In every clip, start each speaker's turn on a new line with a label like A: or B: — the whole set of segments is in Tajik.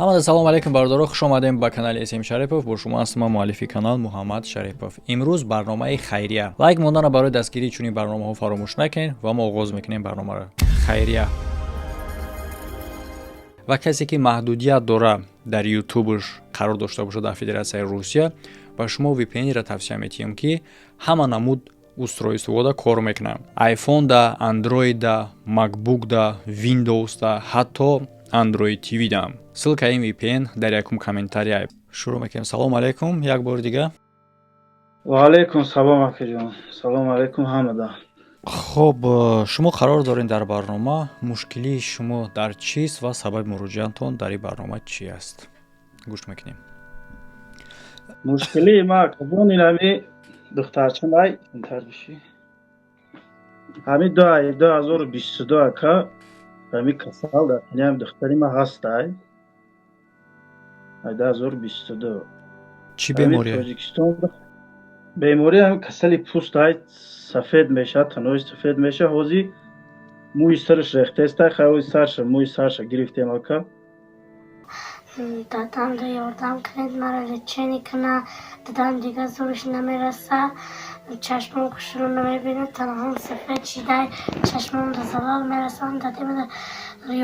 A: Ҳамада салом алейкум, бародаро, хуш омадем ба канали СМ Шарипов. Бо шумо ҳастам ман, муаллифи канал Муҳаммад Шарипов. Имрӯз барномаи хайрия. Лайк мондана барои дастгирии чунин барномаҳо фаромӯш накунед ва мо оғоз мекунем барномаро. Хайрия ва касе ки маҳдудият дора дар ютубш, қарор дошта бошад дар Федератсияи Русия, ба шумо VPN-ро тавсия метиҳем, ки ҳама намуд устройствода кор мекунад: iPhone да, Android да, MacBook да, Windows да, ҳатто Android TV да. Ссылкаи ин VPN дар якум комментария. Шурӯъ мекунем. Салому алайкум як бори дига.
B: Ва алайкум салом, акаҷон. Салому алайкум ҳамада.
A: Хоб, шумо қарор доред дар барнома. Мушкилии шумо дар чист ва сабаби муроҷиатон дар ин барнома чӣ аст? Гӯш мекунем.
B: Мушкилии ма, акаҷон, ин ҳами духтарчам, ай интар биши, ҳами 2022, ака, ҳами касал дар ҳами духтари ма ҳастай, ай 2022.
A: Чӣ беморие?
B: Тоҷикистон беморӣ ҳами касали пӯст, ай сафед мешавад, танои сафед мешавад. Ҳозир мӯи сараш рехтестай, хай сарша, мӯи сарша гирифтем, ака.
C: Дадамда ёрдам кунед, маро лечение куна. Дадам дига зӯриш намераса, чашмом хушрӯ намебинад, танаҳом сафед шидай, чашмомда залал мерасанд. Дадамда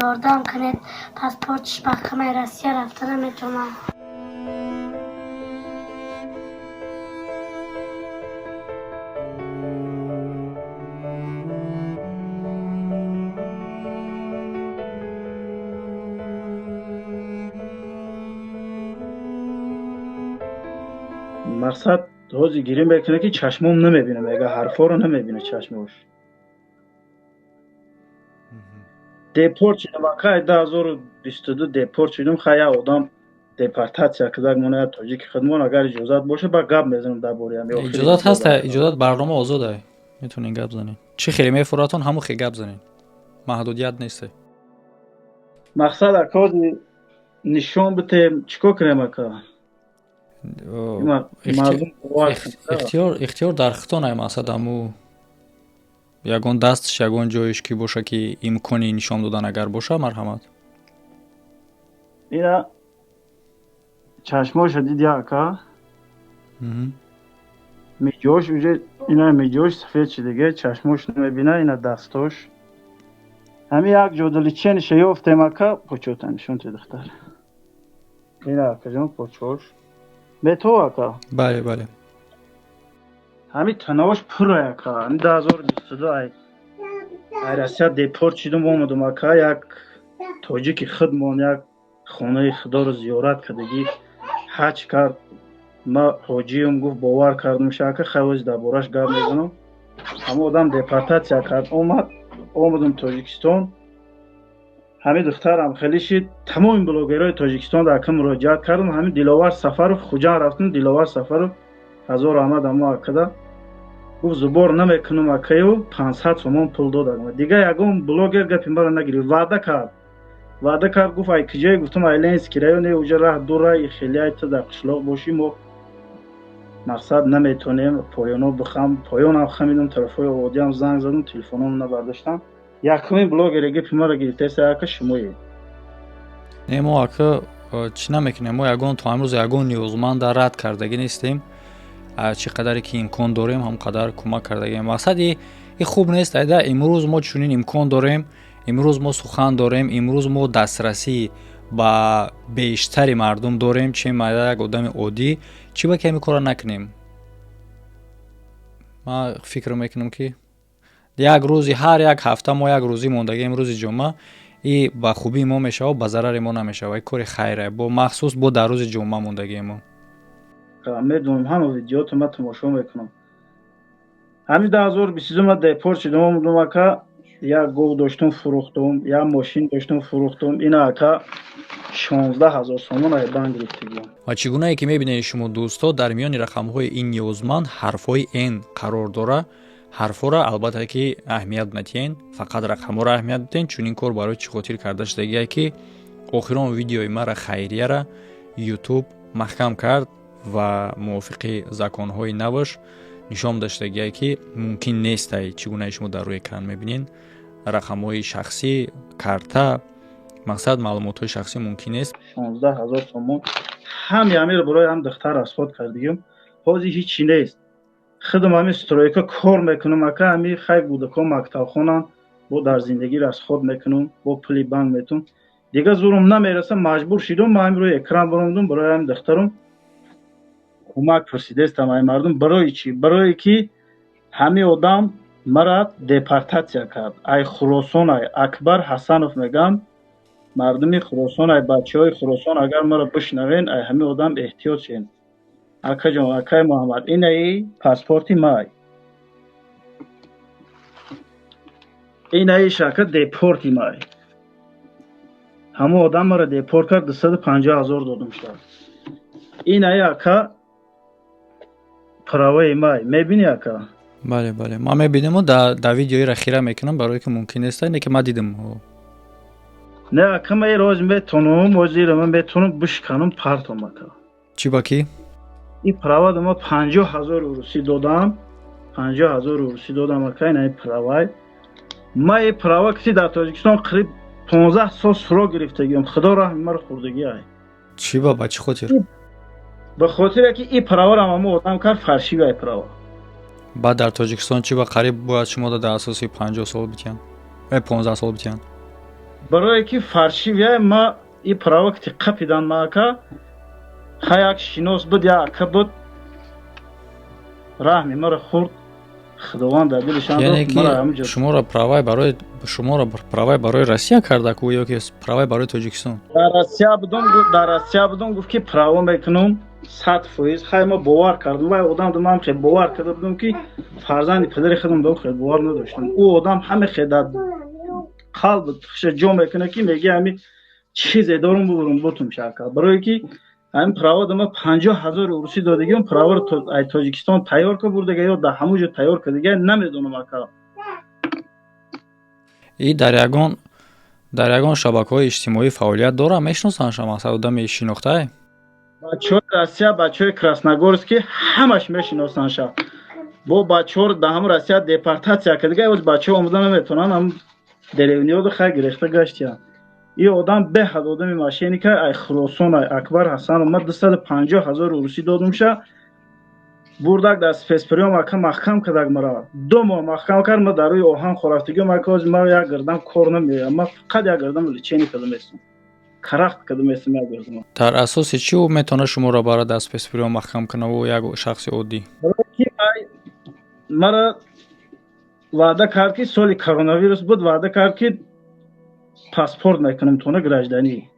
C: ёрдам кунед, паспортиш маҳкамаи Россия, рафта наметавонам.
B: Мақсад, ҳозир гирим мекунад, ки чашмом намебинам, мега, ҳарфҳоро намебинад чашмош. Депорт шудам, ака, 2022 депорт шудам. Хай, як одам депортатсия кардак мона, як тоҷики худмон. Агар иҷозат боша, ба гап мезанам дар бораи ҳами.
A: Иҷозат ҳаста, иҷозат, барнома озода, метавонед гап занед. Чӣ хеле мефуратон, ҳамон хел гап занед, маҳдудият несте.
B: Мақсад, ака, ҳозир нишон битем, чӣ кор кунем, ака?
A: Ихтиёр дар хитон ай. Мақсад, ҳаму ягон дастш, ягон ҷоеш ки боша, ки имкони нишон додан агар боша, марҳамат.
B: Ина чашмоша диди, ака, миҷош уже, ина миҷош сафед шидиге, чашмош намебина. Ина дастош. Ҳами як ҷода лечениша ёфтем, ака. Почота нишон те, духтар. Ина, акаҷон, почош бето, ака.
A: Бале.
B: Ҳами танаош пурра, ака. Ҳами 2022 ай Россия депорт шидум, омадум, ака. Як тоҷики худмон як хонаи худоро зиёрат кардагӣ, ҳаҷ кард, ма ҳоҷиюм гуфт, бовар кардум ша, ака. Хай, ҳози дар бораш гап мезанам. Ҳама одам депортатсия кард, омад, омадум Тоҷикистон. Ҳамин духтарам хеле шид. Тамоми блогерҳои Тоҷикистон дар ака муроҷиат кардам. Ҳамин Диловар Сафаров, Хуҷанд рафтум, Диловар Сафаров, ҳазор раҳмат амо акада, гуфт, зубор намекунам, акаю, 500 сомон пул дод. Дига ягон блогер гапи маро нагирифт. Ваъда кард, ваъда кард, гуфт, ай киҷое? Гуфтам, ай Ленинский район. Уҷа раҳ дура, хеле, ту дар қишлоқ бошӣ, мо мақсад наметонем поёно бихам. Поёнам хамидам, тарафҳои Оводиам занг задам, телефоном набардоштам. Якумин блогере гапи маро гирифтаеста, ака, шумое.
A: Не, мо, ака, чӣ намекунем. Мо ягон то имрӯз ягон ниёзманда рад кардагӣ нестем. Чӣ қадаре ки имкон дорем, ҳам қадар кӯмак кардагем. Мақсади и хуб нест, айда. Имрӯз мо чунин имкон дорем, имрӯз мо сухан дорем, имрӯз мо дастрасӣ ба бештари мардум дорем, чи як одами оддӣ. Чӣ ба ки ҳамин корро накунем? Ман фикр мекунам, ки як рӯзи ҳар як ҳафта мо як рӯзӣ мондагием, рӯзи ҷумъа, и ба хубии мо мешавад, ба зарари мо намешавад. И кори хайре, бо махсус бо дар рӯзи ҷумъа мондагием мо.
B: Медонам, ҳама видеото ман тамошо мекунам. Ҳамин 2022 ман депорт шудам, омадум, ака. Як гов доштум, фурӯхтум, як мошин доштум, фурӯхтум. Ина, ака, 16 000 сомон ай банк гирифтагиам.
A: Ва чӣ гунае ки мебинед шумо, дӯсто, дар миёни рақамҳои ин ниёзманд ҳарфҳои н қарор дора. Ҳарфҳоро албатта ки аҳамият натиҳен, фақат рақамҳоро аҳамият бидиҳен. Чунин кор барои чӣ хотир карда шудагие, ки охирон видеои мара хайрияра Ютуб маҳкам кард ва мувофиқи законҳои наваш нишон доштагие, ки мумкин нестай, чӣ гунае шумо дар рӯи экран мебинед, рақамҳои шахсӣ, карта. Мақсад, маълумотҳои шахсӣ мумкин нест.
B: 16 000 сомон ҳами ҳамиро барои ҳам духтар расход кардигим. Ҳозир ҳичи нест. Худам ҳами стройка кор мекунам, ака. Ҳами хай, кӯдакон мактабхонанд, бо дар зиндагӣ расход мекунам, бо пули банк метум. Дигар зурум намераса, маҷбур шидум. Ма ҳами рӯи экран баромадум, барои ҳами духтарум кӯмак пурсидестам ай мардум. Барои чӣ? Барое ки ҳами одам мара депортатсия кард. Ай Хуросон, ай Акбар Ҳасанов мегам. Мардуми Хуросон, ай бачаҳои Хуросон, агар маро бишнавен, ай ҳами одам эҳтиёт шен. Акаҷон, акай Муҳаммад, инаи паспорти май, инаи шака депорти май. Ҳамон одам маро депорт кард, 250 000 додум шуд. Инаи, ака, праваи май, мебинӣ, ака?
A: Бале, ман мебинаму дар видеоира хира мекунам, барое ки мумкин нест, не ки ман дидам.
B: Не, ака, ман роз метонам, озира ман метонам бишканам, партом, ака.
A: Чӣ, ба кӣ?
B: И права ма 50 000 урусӣ додам, 50 000 урусӣ додам, ака. Инаи правай ма. И права киси дар Тоҷикистон қариб 15 сол срок гирифтагиам. Худо раҳми маро хӯрдагӣ ай.
A: Чӣ, ба чӣ хотир?
B: Ба хотире ки и праварам ҳамо одам кард фальшивый права.
A: Баъд дар Тоҷикистон чӣ ба қариб бояд шумо дар асоси 50 сол битиҳанд, 15 сол битиҳанд?
B: Барое ки фальшивый. Ма и права ки қапидан ма, ака, ха, як шинос буд, як ака буд, раҳми маро хӯрд, Худованд дар дилишан.
A: Яъне ки шуморо правай барои шуморо правай барои Россия карда ку ё ки правай барои Тоҷикистон?
B: Дар Россия будум, дар Россия будум. Гуфт ки право мекунум 100%. Хай, ма бовар кардам. Вай одам ман хел бовар карда будум ки фарзанди падари худам дом хел бовар надоштам. Ӯ одам ҳаме хел дар қалб ша ҷо мекунад ки меги ҳами чизе дорум, бубурум, бутум шака. Барое ки ҳамин право дама 50 000 урусӣ додагиам, праворо ай Тоҷикистон тайёр ка бурдага ё дар ҳамон ҷо тайёр кардага, намедонам, ака.
A: И дар ягон шабакаҳои иҷтимоӣ фаъолият дорам? Мешиносанд шумо, мақсад, одами шинохтае?
B: Бачаҳои Россия, бачаҳои Красногорский ҳамаш мешиносанд ша. Бо бачаҳоро дар ҳамон Россия депортатсия кардага, оз бачаҳо омода наметавонанд, ҳам деревниёду хай гирехта гаштиянд. И одам беҳад одами мошенника. Ай Хуросон, ай Акбар Ҳасанов. Ман 250 000 урусӣ додумша, бурдак дар спецприём, ака, маҳкам кардак мара. 2 моҳ маҳкам кард. Ма дар рӯи оҳан хорафтагиам, ака. Ози ма як гирдам кор намеоям, ма фақат як гирдам лечение карда местам, карахт карда местам як гирдам.
A: Дар асоси чӣ ӯ метавонад шуморо барад дар спецприём маҳкам кунад, ӯ як шахси оддӣ?
B: Мара ваъда кард ки, соли коронавирус буд, ваъда кард ки паспорт мекунам тона, гражданӣ.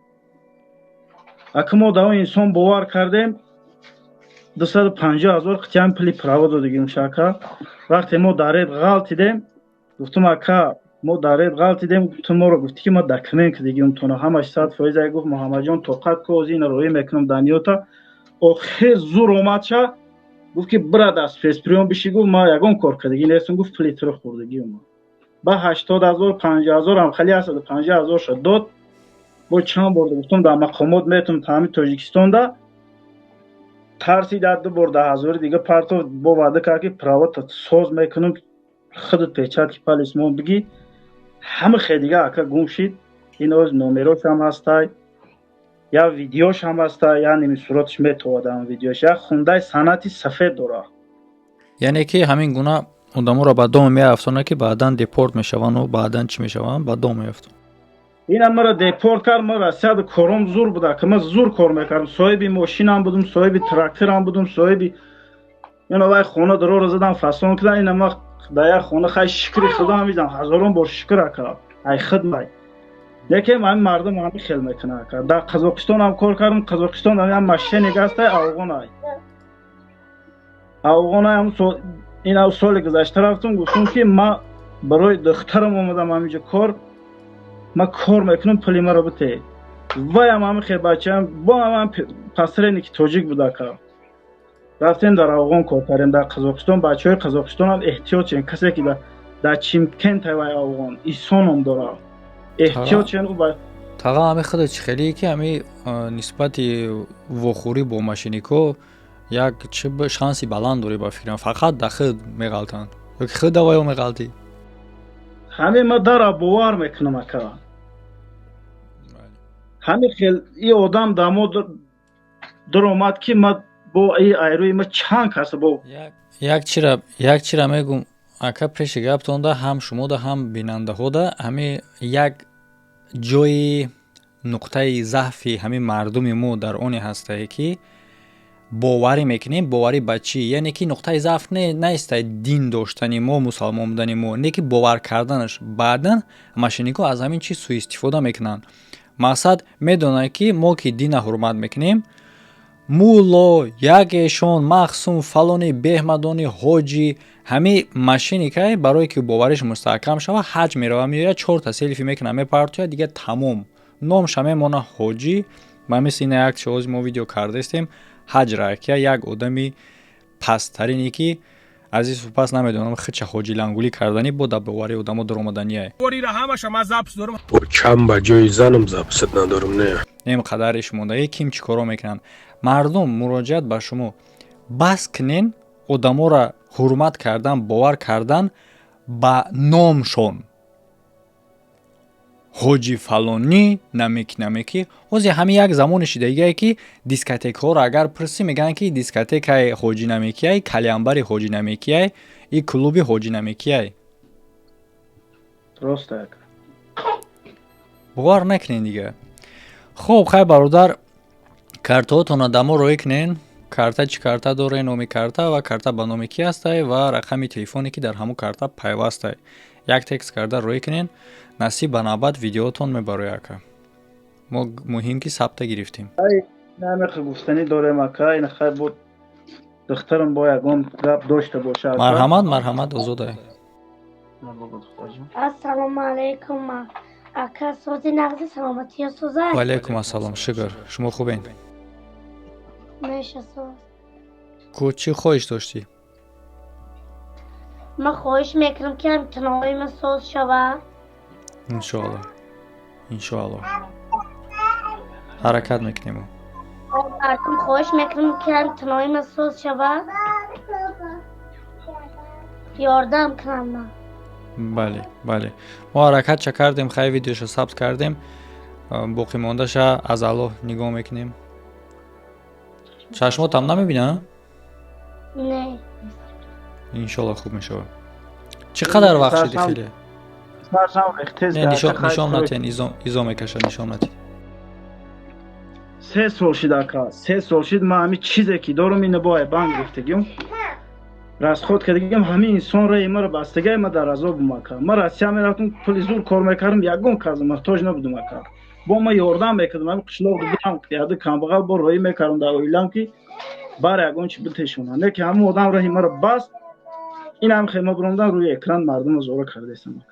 B: Ака, мо дар он инсон бовар кардем, 250 000 қитиам пули право додагим шака. Вақте мо дар рейд ғалтидем, гуфтум: «Ака, мо дар рейд ғалтидем, ту моро гуфтӣ ки ма документ кардагиам тона ҳамаш 100%». Ай гуфт: «Муҳаммадҷон, тоқат ку, ози ина роӣ мекунам даниёта». Охир зур омад ша, гуфт ки бира дар спецприём биши. Гуфт: «Ма ягон кор кардагӣ нестам». Гуфт: «Пули туро хӯрдагӣ». Ба 80 000, 50 000 ҳам хали 150 000 шуд дод. Бо чанд бор гуфтум, дар мақомот метум, таҳами Тоҷикистонда тарсида, ду бор 10 000-и дига партов. Бо ваъда кард ки правота соз мекунам, худат печатки палец мо бигӣ. Ҳама хел дига, ака, гум шид. Ин оз номерош ҳам ҳастай, я видеош ҳам ҳастай, я ними сураташ метовад ҳам видеош, як хундаи санъати сафед дора.
A: Яъне ки ҳамин гуна одаморо ба дом меафтонад, ки баъдан депорт мешаванду баъдан чӣ мешаванд, ба дом меафтон.
B: Ина мара депорт кард. Ма Россияда кором зур буда, ки ма зур кор мекардам, соҳиби мошинам будум, соҳиби тракторам будум, соҳиби ина. Вай хона дарора задам, фасон кардам. Ина ма дар як хона, хай, шукри Худо мизам, ҳазорон бор шукр, ака, ай хидмай. Лекин ҳамин мардум ҳамин хел мекунад, ака. Дар Қазоқистон ҳам кор кардам. Қазоқистон ҳам мошенник ҳастай, афғонай, афғонай. Ин соли гузашта рафтам, гуфтам ки ма барои духтарам омадам ҳаминҷо кор, ма кор мекунам, пули маро бите. Ваям ҳамин хел бачаам, бо ҳаман посредники тоҷик буда, ака. Рафтем, дар Афғон кор кардем, дар Қазоқистон. Бачаҳои Қазоқистонам эҳтиёт шен, касе ки дар Чимкент, вай афғон Исо ном дорад, эҳтиёт шен.
A: Таға, ҳами худо чӣ хелие ки ҳами нисбати вохӯрӣ бо мошеннико як чӣ шанси баланд дорӣ? Ба фикрам, фақат да худ меғалтанд ёки худ даваё меғалтӣ?
B: Ҳамин ма дара бовар мекунам, ака. Ҳамин хел и одам дамо даромад, ки ма бо и айрӯи ма чанд каса бо.
A: Як чира мегум, ака, пеши гаптонда, ҳам шумода, ҳам бинандаҳода. Ҳами як ҷои нуқтаи заъфи ҳамин мардуми мо дар оне ҳастае, ки боварӣ мекунем. Боварӣ ба чӣ? Яъне ки нуқтаи заъф неста дин доштани мо, мусалмон будани мо, не ки бовар карданаш. Баъдан мошенник ҳо аз ҳамин чиз суистифода мекунанд. Мақсад, медонанд, ки мо ки дина ҳурмат мекунем, мулло, якешон, махсум, фалони, беҳмадони, ҳоҷӣ, ҳами мошенник ай, барое ки бовариш мустаҳкам шава, ҳаҷ мерава, меояд, чорта селфи мекунад, мепартояд, дига тамом, номша мемона ҳоҷӣ. Ба мисли ина як чиҳози мо видео кардаистем, ҳаҷ ракия, як одами пасттарине, ки азизу пас намедонам, хича ҳоҷи лангулӣ карданӣ бо дар бовари одамо даромаданияе.
D: Чам ба ҷои занам запись надорам, не.
A: Ин қадариш мондагӣ, ким чӣ коро мекунанд. Мардум, муроҷиат ба шумо: бас кунен одаморо ҳурмат кардан, бовар кардан ба номшон, ҳоҷи фалонӣ, намеки намеки. Ҳозир ҳамин як замони шидагие, ки дискотекаҳоро агар пурсӣ, мегӯянд, ки дискотекаи ҳоҷи намекияй, кальянбари ҳоҷи намекияй и клуби ҳоҷи намекияй.
B: Рост, ака.
A: Бовар накунен дига. Хуб, хай, бародар, картаҳотонро дамо роӣ кунен. Карта чӣ карта доре, номи карта ва карта ба номи ки ҳастай ва рақами телефоне, ки дар ҳамун карта пайвастай, як текст карда роӣ кунен. Насиб ба навбат видеотон мебарояд, ака. Мо муҳим ки сабта гирифтем.
B: Намехо гуфтанӣ дорем, ака. Ин хай буд, духтарам бо ягон гап дошта боша.
A: Марҳамат, марҳамат, озодай.
C: Ассалому алайкум, ака. Сози, нағзи, саломатиё, соза?
A: Ваалайкум ассалом, шукр. Шумо хубен?
C: Меша, соз.
A: Ку, чӣ хоҳиш доштӣ?
C: Ман хоҳиш мекунам, ки ҳам танои ман соз шавад.
A: Иншоалло, иншоалло, ҳаракат мекунем.
C: Мардум, хоҳиш мекунам, ки ҳам танои ман соз шавад, ёрдам кунам ман.
A: Бале, бале, мо ҳаракатша кардем, хай, видеоша сабт кардем, боқимондаша аз Аллоҳ нигоҳ мекунем. Чашмотам намебина?
C: Не.
A: Иншоалло, хуб мешавад. Чӣ қадар вақт шуди хеле? Не, нишон натиҳен, изо мекашад, нишон натиҳ.
B: 3 сол шид, ака, 3 сол шид. Ман ҳамин чизе ки дорум, ина бо банк гирифтагим, расход кардагим. Ҳамин инсон раи маро бастагай, ма дар азобум, ака. Ма Россия мерафтам, пули зур кор мекардам, ягон кас муҳтоҷ набудум, ака. Бо ма ёрдам мекардам, ҳамин қишлоқ будам, яды камбағал, бо роӣ мекардам дар оилам, ки бар ягон чи битешонам. Не ки ҳамин одам раҳи маро баст. Ин ҳам хема биромдан, рӯи экран мардумро зора кардаистам.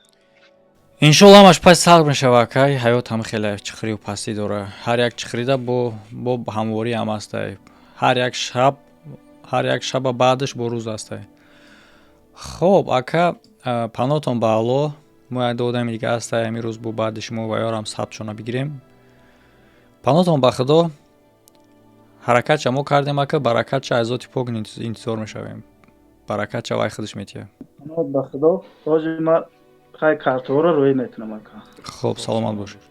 A: Иншоалло, ҳамаш пас сар мешава, акай. Ҳаёт ҳам хеле чихирию пастӣ дора. Ҳар як чихирида бо ҳамворӣ ҳам ҳастай. Ҳар як шаб, ҳар як шаба баъдаш бо рӯз ҳастай. Хоб, ака, паноҳтон ба Аллоҳ. Мо як ду одами дига ҳастай, ҳамин рӯз бо баъди шумо ва ёрам сабтшона бигирем. Паноҳтон ба Худо. Ҳаракатша мо кардем, ака, баракатша аз зоти пок интизор мешавем. Баракатша вай худаш метиҳад.
B: Ба Худо, ҳозир ма хай картаҳоро рӯй мекунам, ака.
A: Хуб, саломат бошед.